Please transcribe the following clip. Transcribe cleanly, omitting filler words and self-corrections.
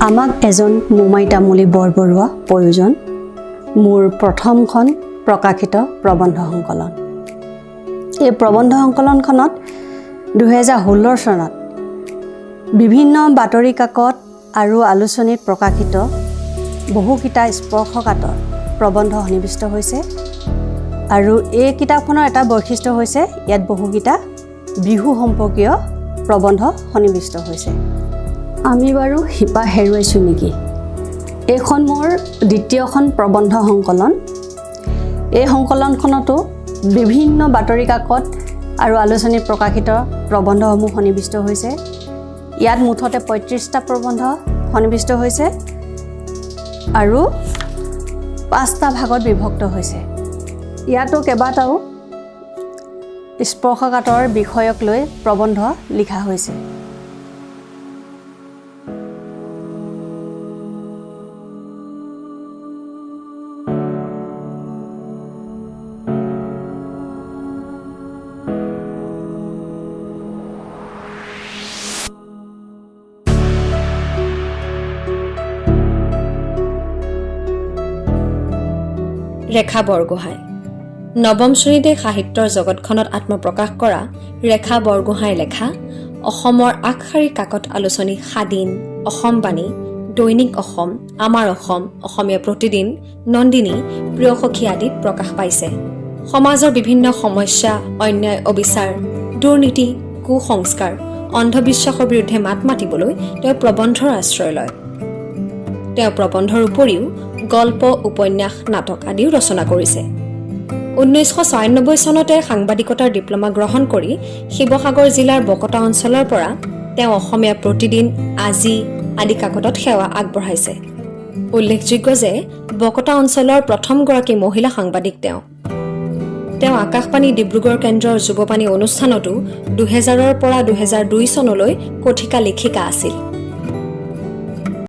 আমাক এজন মোমাই তামুলী বৰবৰুৱা প্ৰয়োজন মোৰ প্ৰথমখন প্ৰকাশিত প্ৰবন্ধ সংকলন। এই প্ৰবন্ধ সংকলনখনত 2016 চনত বিভিন্ন বাতৰি কাকত আৰু আলোচনীত প্ৰকাশিত বহুকেইটা স্পৰ্শকাতৰ প্ৰবন্ধ সন্নিৱিষ্ট হৈছে আৰু এই কিতাপখনৰ এটা বৈশিষ্ট্য হৈছে ইয়াত বহুকেইটা বিহু সম্পৰ্কীয় প্ৰবন্ধ সন্নিৱিষ্ট হৈছে। আমি বাৰু শিপা হেৰুৱাইছোঁ নেকি? এইখন মোৰ দ্বিতীয়খন প্ৰবন্ধ সংকলন। এই সংকলনখনতো বিভিন্ন বাতৰি কাকত আৰু আলোচনীত প্ৰকাশিত প্ৰবন্ধসমূহ সন্নিৱিষ্ট হৈছে। ইয়াত মুঠতে 35টা প্ৰবন্ধ সন্নিৱিষ্ট হৈছে আৰু 5টা ভাগত বিভক্ত হৈছে। ইয়াতো কেইবাটাও স্পৰ্শকাতৰ বিষয়ক লৈ প্ৰবন্ধ লিখা হৈছে। ৰেখা বৰগোহাঁই। নৱম শ্ৰেণীতে সাহিত্যৰ জগতখনত আত্মপ্ৰকাশ কৰা ৰেখা বৰগোহাঁইৰ লেখা অসমৰ আগশাৰীৰ কাকত আলোচনী সাদিন, অসম বাণী, দৈনিক অসম, আমাৰ অসম, অসমীয়া প্ৰতিদিন, নন্দিনী, প্ৰিয়সখী আদিত প্ৰকাশ পাইছে। সমাজৰ বিভিন্ন সমস্যা, অন্যায়, অবিচাৰ, দুৰ্নীতি, কুসংস্কাৰ, অন্ধবিশ্বাসৰ বিৰুদ্ধে মাত মাতিবলৈ তেওঁ প্ৰবন্ধৰ আশ্ৰয় লয়। তেওঁ প্ৰবন্ধৰ উপৰিও গল্প, উপন্যাস, নাটক আদিও ৰচনা কৰিছে। 1996 চনতে সাংবাদিকতাৰ ডিপ্ল'মা গ্ৰহণ কৰি শিৱসাগৰ জিলাৰ বকতা অঞ্চলৰ পৰা তেওঁ অসমীয়া প্ৰতিদিন, আজি আদি কাকতত সেৱা আগবঢ়াইছে। উল্লেখযোগ্য যে বকতা অঞ্চলৰ প্ৰথমগৰাকী মহিলা সাংবাদিক তেওঁ। তেওঁ আকাশবাণী ডিব্ৰুগড় কেন্দ্ৰৰ যুৱবাণী অনুষ্ঠানতো 2000ৰ পৰা 2002 চনলৈ কথিকা লেখিকা আছিল।